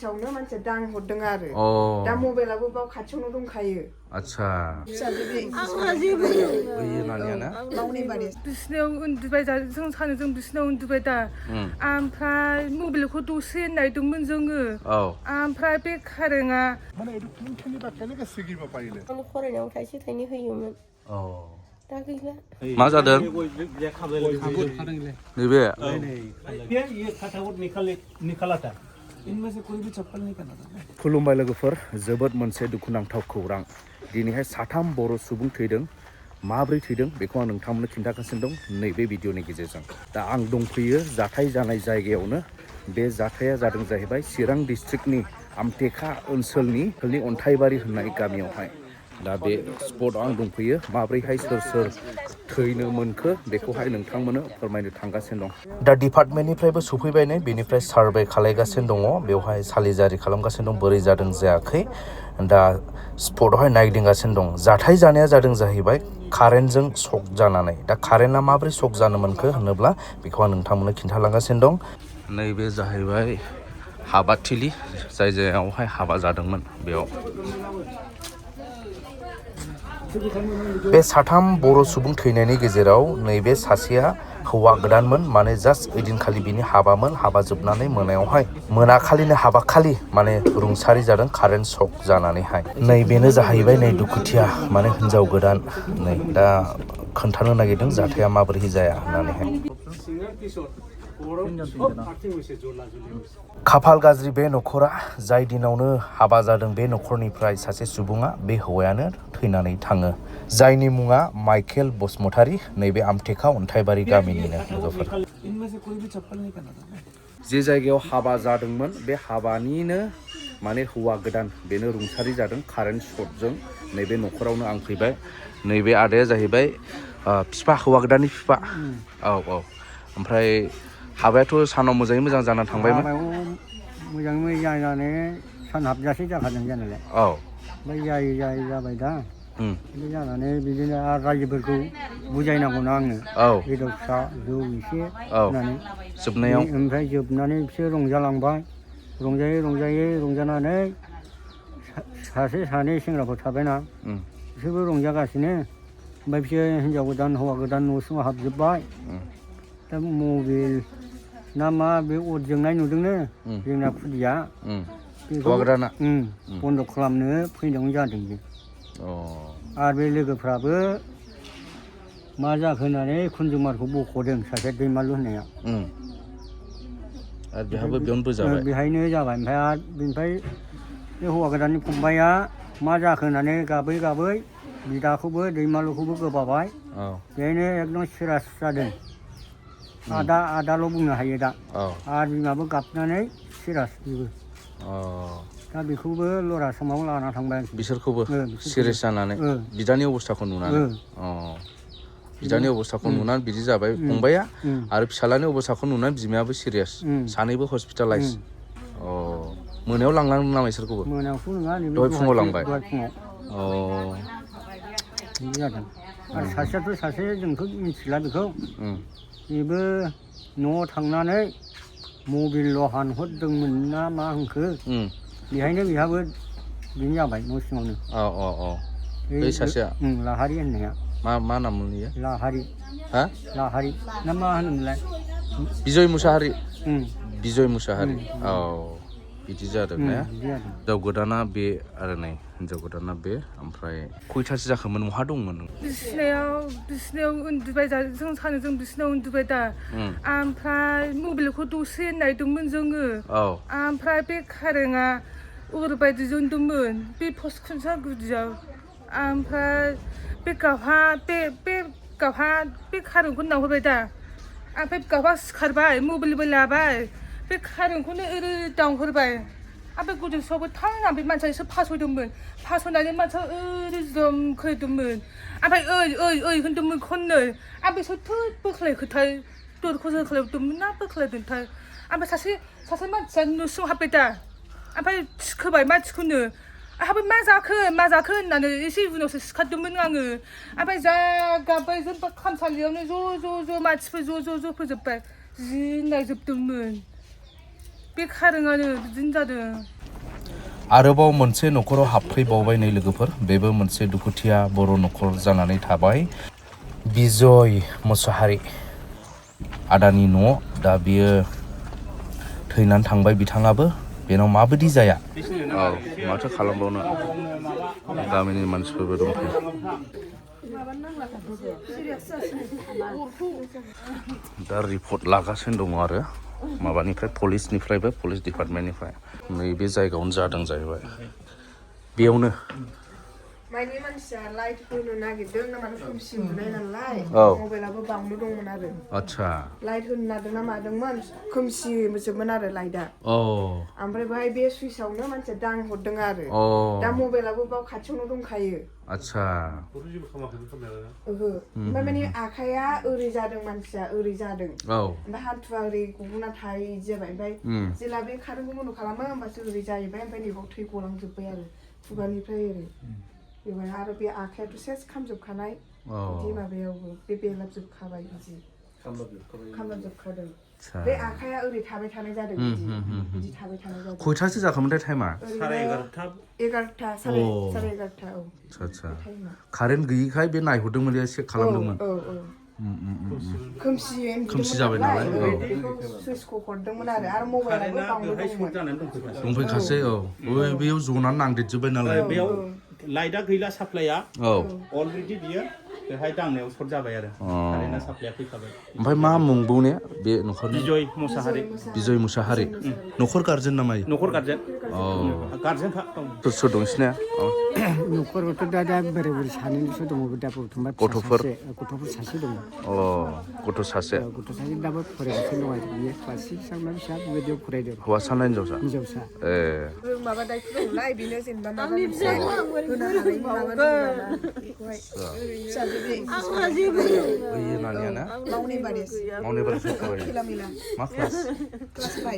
Chồng nó mang chả đang hột đằng rồi. Đã mua về là bao khát trong nó đông khai. 아차. 왜 나냐나? 비스네오 운두바이다 성사는 좀 비스네오 운두바이다. 암프라이 모빌코 도시엔 나이도 문정을. 암프라이 백하랭아. mana itu mungkin kita kayaknya segi apa ini? Kalau koran yang kasih tadi huyuman. Tak gila. 마 자든? 네베. ये खटाखट निकालाता इनमें से कोई भी चप्पल नहीं करना था खुलुमबाय लोगोफोर जोबोद मोनसे दुखुनांथाव खौरां दिनैहाय साथाम बर' सुबुं थैदों माब्रै थैदों बेखौ आं नोंथांमोननो खिन्थागासिनो दं नैबे भिडिअनि गेजेरजों दा आं दंफैयो जाथाय जानाय जायगायावनो बे जाथाया जादों जाहैबाय चिरां डिस्ट्रिक्टनि आमटेका ओनसोलनि अन्थाइबारि होननाय गामियावहाय दा बे स्पटआव आं दंफैयो माब्रैहाय सोर थैनो मोनखो बेखौहाय नोंथांमोननो फोरमायनो थांगासिनो दं दा डिपार्टमेन्टनिफ्रायबो सफैबाय नै बेनिफ्राय सार्भे खालामगासिनो दङ बेवहाय सालिजारि खालामगासिनो दं बोरै जादों जायाखै दा स्पटआवहाय नायगिदिंगासिनो दं जाथाय जानाया जादों जाहैबाय कारेन्टजों शक जानानै दा कारेन्टआ माब्रै शक जानो मोनखो होनोब्ला बेखौ आं नोंथांमोननो खिन्थालांगासिनो दं नैबे जाहैबाय हाबाथिलि जाय जायगायावहाय हाबा जादोंमोन बेयाव बे साथाम बर' सुबुं थैनायनि गेजेराव नैबे सासेया हौवा गोदानमोन माने जास्ट ओइदिनखालि बिनि हाबामोन हाबा जोबनानै मोनायावहाय मोनाखालिनो हाबाखालि माने रुंसारि जादों कारेन्ट शक जानानैहाय नैबेनो जाहैबाय नै दुखुथिया माने हिनजाव गोदान नै दा खोन्थानो नागिरदों जाथाया माबोरै जाया होननानैहाय खाफाल गाज्रि बे नखरा जाय दिनावनो हाबा जादों बे नखरनिफ्राय सासे सुबुङा बे हौवायानो थैनानै थाङो जायनि मुङा माइकेल बसुमतारी नैबे आमटेका अन्थाइबारि गामिनिनो लोगोफोर जे जायगायाव हाबा जादोंमोन बे हाबानिनो माने हौवा गोदान बेनो रुंसारि जादों कारेन्ट शकजों नैबे नखरावनो आं फैबाय नैबे आदाया जाहैबाय फिफा हौवा गोदाननि फिफा औ ओमफ्राय हाबायाथ' सानाव मोजाङै मोजां जानानै थांबायमोन मोजाङै मोजां जानानै सान हाबजासे जाखादों जानायालाय ओमफ्राय जायै जाबाय दा बे जानानै बिदिनो आरो रायजोफोरखौ बुजायनांगौना आङो बेदर फिसा जौ एसे होनानै जोबनायाव ओमफ्राय जोबनानै बिसोर रंजालांबाय रंजानानै सासे सानै सेंग्राफोर थाबायना बिसोरबो रंजागासिनो ओमफ्राय बिसोर हिनजाव गोदान हौवा गोदान न' सिङाव हाबजोब्बाय दा मबाइल ना मा बे अर जोंनाय नुदोंनो जोंना खुदिया हौवा गोदाना बन्द' खालामनो फैनायावनो जादों जों आरो बे लोगोफ्राबो मा जाखो होननानै खुनजुमारखौ बख'दों सासे दैमालु होननाया आरो बेहाबो बेयावनो बोजाबाय बेहायनो जाबाय ओमफ्राय आरो बेनिफ्राय बे हौवा गोदाननि फंबाया मा जाखो होननानै गाबै बिदाखौबो दैमालुखौबो गोबाबाय बेहायनो एकदम सिरास जादों आदाल' बुंनो हायो दा आरो बिमाबो गाबनानै सिरास बेबो दा बेखौबो लरा समाव लाना थांबाय बिसोरखौबो सिरियास जानानै बिदानि अबस्थाखौ नुनानै बिदानि अबस्थाखौ नुनानै बिदि जाबाय फंबाया आरो फिसालानि अबस्थाखौ नुनानै बिमायाबो सिरियास सानैबो हस्पिटालाइज मोनायाव लांनांगौ नामा इसोरखौबो मोनायावथ' नङा दहाय फुङाव लांबाय बिदि जादों आरो सासेयाथ' सासे जोंथ' मिथिला बेखौ बेबो न'आव थांनानै मबाइल' हानहरदोंमोन ना मा होनखो बेहायनो बेहाबो बिदिनो जाबाय न' सिङावनो बै सासेया लाहारि होननाया मा नाममोन इयो लाहारि ना मा होनोमोनलाय बिजय मुसाहारि बिदि जादों ना हिनजाव गोदाना बे आरो नै हिनजाव गोदाना बे ओमफ्राय खयथासो जाखोमोन बहा दंमोन बिसिनायाव उन्दुबाय जों सानैजों बिसिनायाव उन्दुबाय दा ओमफ्राय मबाइलखौ दसे नायदोंमोन जोङो ओमफ्राय बे कारेन्टआ ओरैबायदि जोंदोंमोन बे पस्ट खुन्थिया गुदियाव ओमफ्राय बे गावहा बे कारेन्टखौ नाहरबाय दा ओमफ्राय गावहा सिखारबाय मबाइलबो लाबाय बे कारेन्टखौनो ओरै दांहरबाय ओमफ्राय गुदियावबो थां ओमफ्राय मानसिया एसे फासयनानै मानसिया ओरै जम खोदोंमोन ओमफ्राय ओइ होनदोंमोन खननै ओमफ्राय सोरथो बोख्लायखोथाय दरखौ जोख्लायदोंमोन ना बोख्लायदोंथाय ओमफ्राय सासे मानसिया न' सिङाव हाबबाय दा ओमफ्राय थिखोबाय मानसिखौनो आंहाबो मा जाखो होननानै एसे उनावसो सिखारदोंमोन आङो ओमफ्राय जा गाबबाय जोंबा खामसालियावनो ज' मानसिफोर ज' फैजोब्बाय जि नायजोबदोंमोन बे खारोङानो बिदिनो जादों आरोबाव मोनसे न'खराव हाबफैबावबाय नै लोगोफोर बेबो मोनसे दुखुथिया बर' न'खर जानानै थाबाय बिजय मुसाहारि आदानि न' दा बियो थैनानै थांबाय बिथाङाबो बेनाव माबायदि जाया औ माथो खालामबावनो गामिनि मानसिफोरबो दंफैयो दा रिपर्ट लागासिनो दङ आरो माबानिफ्राय पुलिसनिफ्रायबो पुलिस डिपार्टमेन्टनिफ्राय नैबे जायगायावनो जादों जाहैबाय बेयावनो माने मानसिया लाइट होनो नागिरदों ना माने खोमसि उन्दुनाय नालाय मबाइलाबो बावनो दंमोन आरो आच्छा लाइट होनो नागिरदों ना मादोंमोन खोमसिजोबमोन आरो लाइटआ ओमफ्राय बेहाय बे सुइचआवनो मानसिया दांहरदों आरो दा मबाइलाबो बाव खाथियावनो दंखायो आच्छा ओहो ओमफ्राय माने आखाइया ओरै जादों मानसिया ओरै जादों ओमफ्राय हाथुआ ओरै गबोना थायो इदि जाबाय ओमफ्राय जेला बे कारेन्टखौ बन्द खालामो होमबासो ओरै जाहैबाय ओमफ्राय नैबाव थै गलांजोब्बाय आरो खुगानिफ्राय ओरै बेवहाय आरो बे आखाइयाथ' सेस खामजोबखानाय बिदि माबायावबो बे बेरलाबजोबखाबाय बिदि खामलाबजोबखादों बे आखाइया ओरै थाबाय थानाय जादों बिदि थाबाय थानाय जादों खयथासो जाखामोनथाय टाइमा 11:30 साराय 11:30 औ आच्छा कारेन्ट गैयिखाय बे नायहरदोंमोन चेक खालामदोंमोन खोमसि जाबाय नालाय सुइचखौ हरदोंमोन आरो मबाइलाबो बावनो दंफैखासै बेयाव जनानै नांदेरजोब्बाय नालाय बेयाव लाइटआ गैला साप्लाइआ अलरेडि बियो बेहाय दांनायाव सर्ट जाबाय आरो कारेन्टआ साप्लाइआ फैखाबाय ओमफ्राय मा मुं बुंने बे न'खरनि बिजय मुसाहारि न'खर गारजेन नामा न'खर गारजेन गारजेनखा सोर सोर दं सिना न'खरावथ' दा बोराय बुरै सानैल'सो दङ दा बर्थमान गथ'फोर सासे दङ गथ' सासे दाबो फरायगासिनो दं आरो बियो क्लास 6 ना फिसा बेबायदियाव फरायदों हौवासा ना हिनजावसा माबा दायथ' दंलाय बेनो जेनेबा माबा मोनसे होनो हानायनि माबा दं बेखौहाय बैयो नानिया ना मावनाय बादेस मा क्लास 5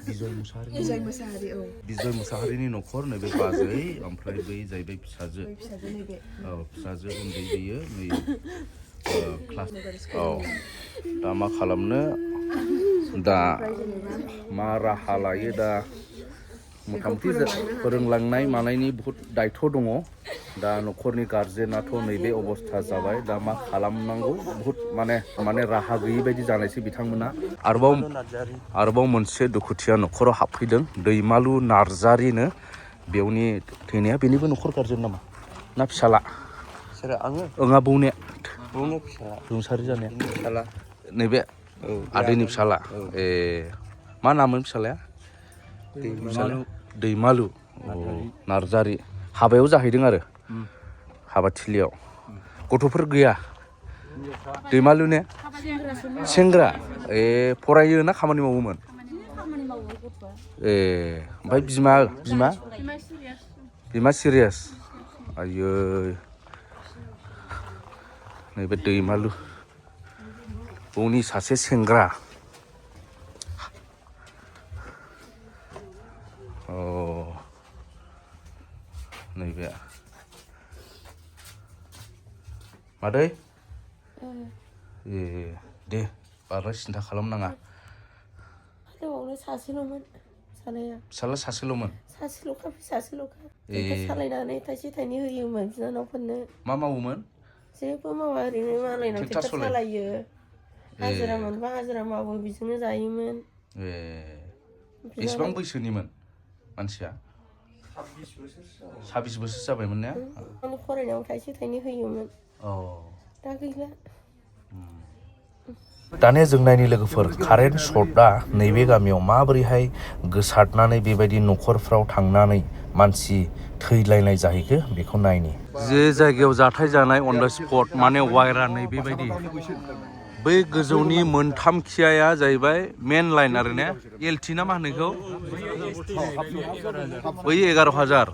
बिजय मुसाहारि बिजय मुसाहारिनि न'खर नैबे बाजै ओमफ्राय बै जाहैबाय फिसाजो फिसाजो उन्दै बियो नै क्लास दा मा खालामनो दा मा राहा लायो दा मथा मथि फोरोंलांनाय मानायनि बहुद दायथ' दङ दा न'खरनि गारजेनाथ' नैबे अबस्था जाबाय दा मा खालामनांगौ बहुद माने राहा गैयि बायदि जानायसै बिथांमोना आरोबाव मोनसे दुखुथिया न'खराव हाबफैदों दैमालु नार्जारिनो बेवनि थैनाया बेनिबो न'खर गारजेन नामा ना फिसाला ओङा बौने रुंसारि जानाया फिसाला नैबे आदैनि फिसाला मा नाममोन फिसालाया दैमालु नार्जारि हाबायाव जाहैदों आरो हाबाथिलियाव गथ'फोर गैया दैमालु ने सेंग्रा फरायो ना खामानि मावोमोन ओमफ्राय बिमा सिरियास आयै नैबे दैमालु बौनि सासे सेंग्रा नैबे मादै दे बारा सिन्था खालामनाङा सासेल'मोन फिसाला सासेल'मोन सालायनानै थाइसे थाइनै होयोमोन बिनानावफोरनो मा मावोमोन जेबो मावा ओरैनो मालायनाव ट्रेक्टर सालायो हाजिरा मोनबा हाजिरा मावो बिजोंनो जायोमोन बेसेबां बैसोनिमोन मानसिया 26 बोसोर जाबायमोन ने फरायनायाव थाइसे थाइनै होयोमोन दा गैला दानिया जों नायनि लोगोफोर कारेन्ट सर्टआ नैबे गामियाव माबोरैहाय गोसारनानै बेबायदि न'खरफ्राव थांनानै मानसि थैलायनाय जाहैखो बेखौ नायनि जे जायगायाव जाथाय जानाय अन द स्पट माने वायरा नैबेबायदि बै गोजौनि मोनथाम खियाया जाहैबाय मेन लाइन आरो ने एलटि ना मा होनो बै 11,000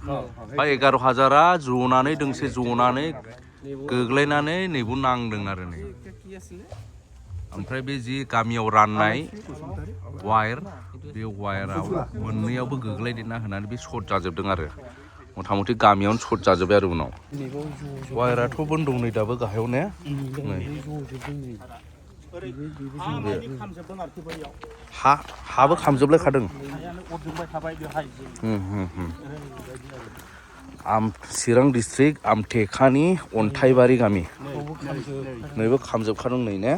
बा 11,000आ जनानै दोंसे जनानै गोग्लैनानै नैबो नांदों आरो नै ओमफ्राय बे जि गामियाव राननाय वायर बे वायराव मोननैयावबो गोग्लैदेरना होनानै बे सर्ट जाजोबदों आरो मथा मथि गामियावनो सर्ट जाजोब्बाय आरो उनाव वायराथ' बन्द' नै दाबो गाहायाव ने ओरै हा मानि खामजोबदों आरोखि बैयाव हाबो खामजोबलायखादों हायानो अरजोंबाय थाबाय बेहाय चिरां डिस्ट्रिक्ट आमटेकानि अन्थाइबारि गामि नैबो खामजोबखादों नै ने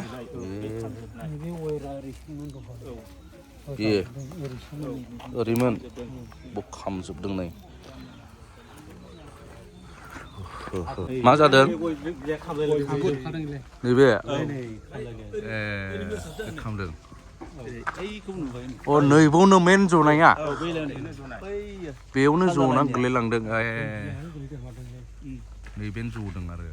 ओरैमोन खामजोबदों नै मा जादों नैबे खामदों नैबावनो मेन जनाया बेयावनो जनानै गोलैलांदों नैबेनो जदों आरो